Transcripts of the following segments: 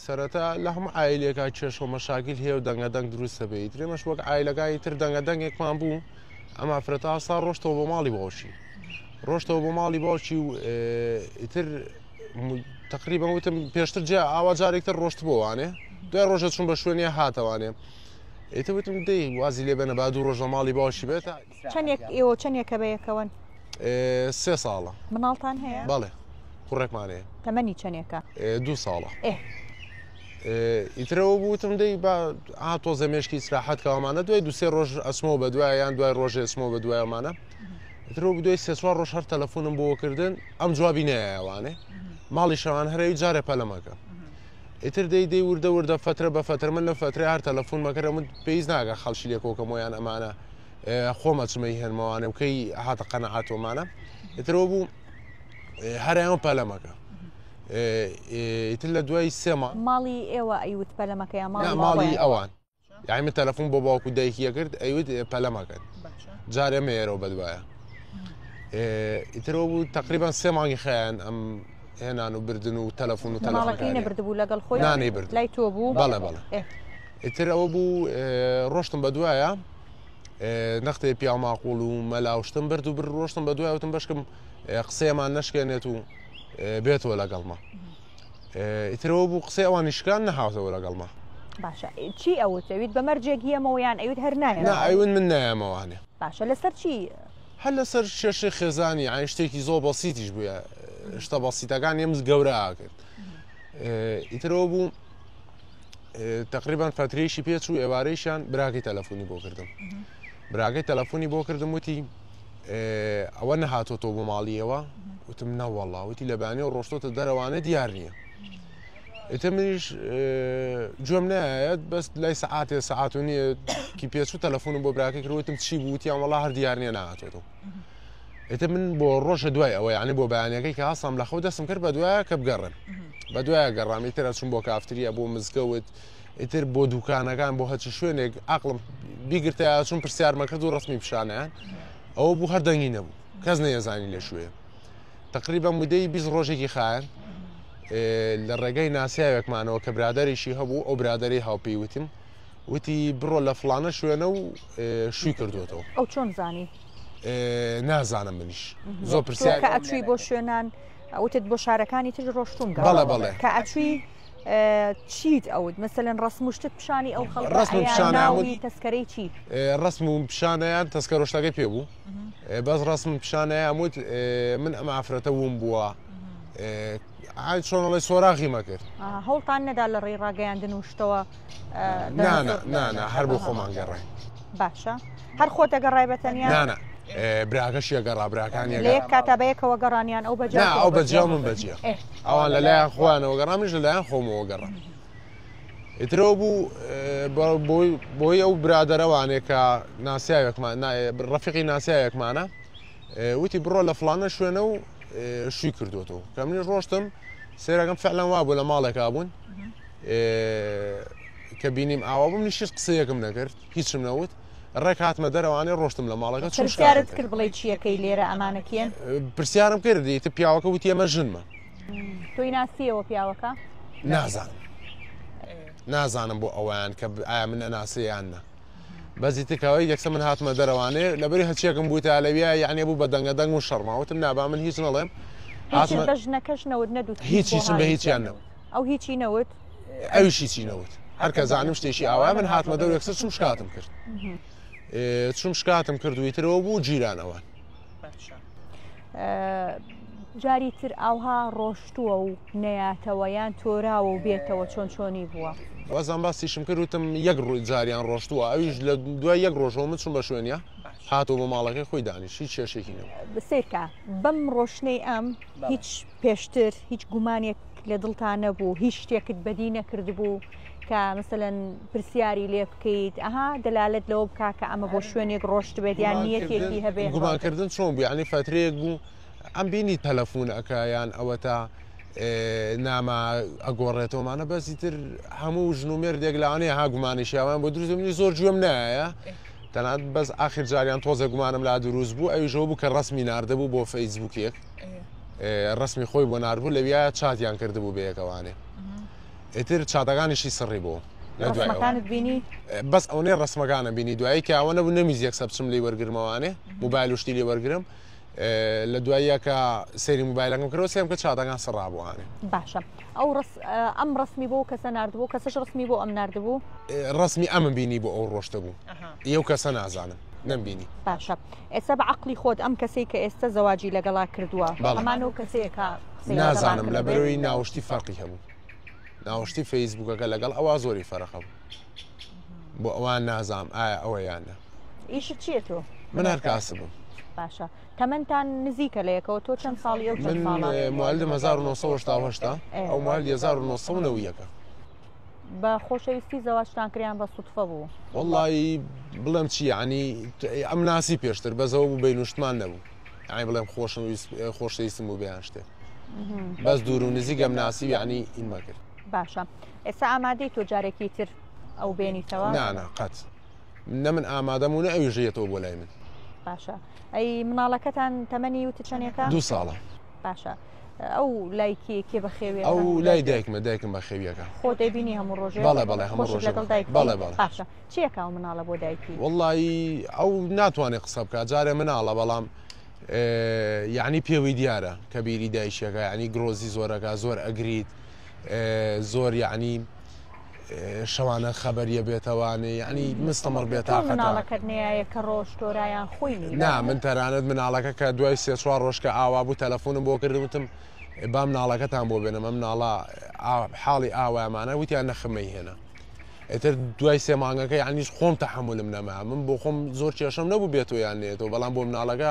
سەرەتا لە هەموو عایلێکا کێشە و مەشاکیل هەیە و دەنگە دەنگ دروست دەبێ ئیتر ئێمەش وەک عایلەکانی تر دەنگە دەنگێکمان بوو ئەم ئافرەتە ئاسا ڕۆشتەوە بۆ ماڵی باوکی ڕۆشتەوە بۆ ماڵی باوکی و ئیتر تقریبا وتم پێشتر جیا ئاوا جارێکتر ڕۆشت بۆوانێ دوای ڕۆژە چون بە شوێنێ هاتەوانێ ئیتر وتم دەی وازی لێ بەنە با دوو ڕۆژ لە ماڵی باوکی بێت چەندێک ئێوە چەندێکە بە یەکەوەن؟ سێ ساڵە. مناڵتان هەیە؟ بەڵێ کوڕێکمان هەیە. تەمەنی چەندێکە؟ دوو ساڵە. ئیترەوە بوتم دەی با ئا تۆزە مێشکی ئیسراحەت کەوامانە دوای دوسێ ڕۆژ ئەچمەوە بە دوای یان دوای ڕۆژێ ئەچمەوە بە دوایمانە ئیترەوە دوای سێ چوار ڕۆژ هەر تەلەفۆنم بۆ کردن ئەم جوابی نایەوانێ ماڵی شەوان هەرەوی جارێ پەلەمەکە ئیتر دەی دەی وردە وردە فترە بە فترە من لە فترە هەر تەلەفۆن مەکەرە من پێویست ناکە خەڵکی لێکۆکەمەوەیان ئەمانە خۆم ئەچمە هێنمەوانێ و کەی هاتە قەنەعاتۆمانە ئیترەوە بوو هەرایان پەلەمەکە ئیتر لە دوای سێما ماڵی ئێوە ئەیوت پەلەمەکە یا ماڵی ئەوان یاعی من تەلەفۆن بۆ باوکو دایکی ئەکرد ئەیوت پەلەمەکەن جارێ مێرەوە بەدوایە ئیترەوە بوو تقریبان سێ مانگی خیان ئەم هێنان و بردن و تەلەفۆن و تەلەفۆنەکەی نەبردبوو لەگەڵ خۆی نانی برد لای تۆ بوو بەڵێ بەڵێ ئیتر ئەوە بوو ڕۆشتم بە دوایە نەختێ پیاو ماقوڵ و مەلاوشتم برد و بر ڕۆشتم بە دوای وتم بەشکم قسەیەمان نەشکێنێت و بێتەوە لەگەڵمە ئیترەوە بوو قسەی ئەوانی شکان نەهاتەوە لەگەڵمە باشە چی ئەوت ئەویت بە مەرجێک یەمەوە یان ئەویت هەر نایە نا ئەیون من نایەمەوانێ باشە لەسەر چی هەر لەسەر کێشەی خێزانی یانی شتێکی زۆر بەسیتیش بووە شتە بەسیتەکان ئێمز گەورە ئاکرد ئیترەوە بوو تقریبان فترەیەکی پێچوو ئێوارەیشیان براکەی تەلەفۆنی بۆ کردم براکەی تەلەفۆنی بۆ کردم وتی ئەوە نەهاتۆتەوە بۆ ماڵیەوە وتم نەوەڵا وتی لە بەیانیەوە ڕۆشتۆتە دەرەوانە دیار نییە ئیتر منیش گوێم نایەت بەس لای سەعاتێ سەعات و نییە کی پێچوو تەلەفۆنم بۆ براکەی کرد وتم چی بوو وتیان وەڵا هەر دیار نییە نەهاتۆتەوە ئیتر من بۆ ڕۆژە دوای ئەوە یعنی بۆ بەیانەکەی کە هەستام لە خەو دەستم کرد بە دوایە کە بگەڕێم بە دوایە گەڕام ئیتر ئەچوم بۆ کافتریا بۆ مزگەوت ئیتر بۆ دوکانەکان بۆ هەرچی شوێنێک عقلم بیگرتە چون پرسیارمە کرد و ڕسمی پیشانیان ئەوە بوو هەر دەنگی نەبوو کەس نەیەزانی لە شوێ تقریبا مدەی 20 ڕۆژێکی خایەن لە ڕێگەی ناسیاوێکمانەوە کە برادێکی هەبوو ئەو برادری هاوپێی وتم وتی بڕۆ لە فلانە شوێنە و شووی کردوێتەوە ئەو چۆن زانی نازانم منیش زۆر پرسیار کە ئەچووی بۆ شوێنان وتت بۆ شارەکانی تر ڕۆشتوم بەڵێ بەڵێ کە ئەچووی چیت ئەوت مەسەلەن ڕسم و شتت پیشانی ئەو خەڵک ڕسم و پیشانیان تەسکەرەی چی ڕسم و پیشانیان تەسکەرۆشتەکەی پێ بوو بەس ڕسم پیشانیان وت من ئەم ئافرەتە وم بووە ئای چۆنڵی سۆراغی مەکرد هەوڵتان نەدا لە ڕێی ڕاگەیاندن و شتەوە نانا هەر بۆ خۆمان گەڕای باشە هەر خۆتە گەڕای بە تەنیا نانا براکەشی گەڕا براکانی لە یەک کاتا بە یەکەوە گەڕانیان ئەو بەجا ئەو بەجیا من بەجیا ئەوان لەلایەن خۆیانەوە گەڕام منیش لەلایەن خۆمەوە گەڕام ئیترەوە بوو بۆی ئەو برادەرەوانێک کە ناسیاوێکمان ڕەفیقی ناسیاوێکمانە وتی بڕۆ لە فلانە شوێنە و شووی کردوێتەوە کە منیش ڕۆشتم سێرەکەم فعلەن وا بوو لە ماڵێکا بوون کە بینیم ئاوا بووم منیش هیچ قسەیەکم نەکرد هیچم نەوت ڕێک هاتمە دەرەوانێ ڕۆشتم لە ماڵەکە چون پرسیارت کرد بڵێ چیەکەی لێرە ئەمانە کێن؟ پرسیارم کرد ئیتر پیاوەکە وتی ئەمە ژنمە. تۆی ناسیەوە پیاوەکە؟ نازانم نازانم بۆ ئەویان کە ئایا من ئەناسێ یان نا بەس ئیتر کەوەی یەکسەر من هاتمە دەرەوانێ لەبەری هەچیەکم بوویتە لەویا یعنی بوو بە دەنگە دەنگ و شەڕما وتم نابا من هیچ نەڵێم هاتمە بە ژنەکەش نەوت نەدوت هیچ هیچم بە هیچیان نەوت ئەو هیچی نەوت؟ ئەویش هیچی نەوت هەر کە زانیم شتێکی ئاوایە من هاتمە دەور یەکسەر چوم شکاتم کرد چوم شکاتم کرد و ئیترەوە بوو جیران ئەوان. جاری تر ئاوها ڕۆشتووە و نەیاتەوە یان تۆراوە و بێتەوە چۆن چۆنی بووە؟ وازان باسیشم کرد وتم یەک ڕووی جاریان ڕۆشتووە ئەویش لە دوای یەک ڕۆژەوە من چوم بە شوێنیا هاتەوە بۆ ماڵەکەی خۆی دانیشت هیچ کێشێکی نەبوو. سەیرکە بەم ڕۆشتنەی ئەم هیچ پێشتر هیچ گومانێک لە دڵتا نەبوو هیچ شتێکت بەدی نەکردبوو کە مەسەلەن پرسیاری لێ بکەیت ئەها دەلالت لەوە بکا کە ئەمە بۆ شوێنێک ڕۆشتبێت یان نیەتێکی هەبێ گومانکردن چۆن بوو یعنی فترەیەک بوو ئەم بینی تەلەفۆن ئەکا یان ئەوەتا نامە ئەگۆڕێتەوەمانە بەسی تر هەموو ژن و مێردێک لەوانەیە ها گومانیشیاوان بۆ دروست منی زۆر گوێم نایە تەنات بەس ئاخر جاریان تۆزە گومانم لا دروست بوو ئەویشەوە بوو کە ڕسمی ناردەبوو بۆ فەیسبوکێک ڕسمی خۆی بۆ نردبوو لەویا چاتیان کردبوو بەیەکەوانێ. ئیتر چاتەکانیشی سڕی بۆ لە دوای ئەوە. ڕەسمەکانت بینی؟ بەس ئەونەی ڕەسمەکانم بینی دوایی کە ئەوە نەبوو نەمیست یەکسەر بچم لێی وەرگرمەوانێ موبایل و شتی لێ وەرگرم لە دواییە کە سەیری موبایلەکەم کردەوە سێم کە چاتەکان سڕابووانێ. باشە ئەو ڕەس ئەم ڕەسمی بۆ کەسە ناردبوو کەسەش ڕەسمی بۆ ئەم ناردبوو؟ ڕەسمی ئەمم بینی بۆ ئەو ڕۆشتە بوو ئی ئەو کەسە نازانم نەمبینی. باشە ئێستا بە عەقڵی خۆت ئەم کەسەی کە ئێستا زەواجی لەگەڵا کردووە هەمان ئەو کەسەیە کە قسەی لەگەڵا نازانم کردبێ؟ لەبەرەوەی ناوشتی فەرقی هەبوو ناوشتی فەیسبووکەکە لەگەڵ ئەوا زۆری فەرق هەبوو بۆ ئەوان نازانم ئایا ئەوە یان نا. ئیشت چییە تۆ؟ من هەر کاسبم. باشە تەمەنتان نزیکە لە یەکەوە تۆ چەند ساڵی ئەو چەند ساڵە؟ من موالدم 1988 ئەو موالد 1991 بە خۆشەویستی زەواجتان کرد یان بە سوتفە بوو؟ وەڵایی بڵێم چی یعنی ئەم ناسی پێشتر بەس ئەوە بوو بەینوشتمان نەبوو یعنی بڵێم خۆشم خۆشەویستم بوو بێیان شتێ بەس دوور و نزیک ئەم ناسی یعنی ئینمە کرد. باشە ئێستا ئامادەی تۆ جارێکی تر ئەو بێنیتەوە؟ نا نا قەت نە من ئامادەم و نە ئەویش یەتەوە بۆ لای من. باشە ئەی مناڵەکەتان تەمەنی وتت چەندێکە؟ دوو ساڵە. باشە ئەو لای کێ کێ بەخێویەکە؟ ئەو لای دایکمە دایکم بەخێویەکە. خۆ دەیبینی هەموو ڕۆژێ؟ بەڵێ بەڵێ هەموو ڕۆژێ لەگەڵ دایک بەڵێ بەڵێ. باشە چیەکە ئەو مناڵە بۆ دایکی؟ وەڵایی ئەو ناتوانێت قسە بکات جارێ مناڵە بەڵام یعنی پێوەی دیارە کە بیری دایکیەکە یعنی گرۆزی زۆرەکە زۆر ئەگریت زۆر یعنی شەوانە خەبەریە بێتەوانێ یعنی مستەمەڕ بێتاقەتە. مناڵەکەت نەیایە کە ڕۆژ تۆرایان خۆی نییە؟ نا من تەرانەت مناڵەکە کە دوای سێ چوار ڕۆژ کە ئاوا بوو تەلەفۆنم بۆ کردم وتم با مناڵەکەتان بۆ بێنم ئەم مناڵە حاڵی ئاوایەمانە وتیان نەخم مەیهێنە ئیتر دوای سێ مانگەکە یعنی خۆم تەحەمولم نەما من بۆ خۆم زۆر کێشەم نەبوو بێتەوە یان نێتەوە بەڵام بۆ مناڵەکە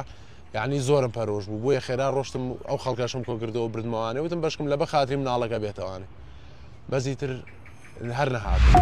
یعنی زۆرم پەرۆش بوو بۆیە خێرا ڕۆشتم ئەو خەڵکەشم کۆکردەوە بردمەوانێ وتم بەشکم لە بە خاتری مناڵەکە بێتەوانێ بەس ئیتر هەر نەهاتن.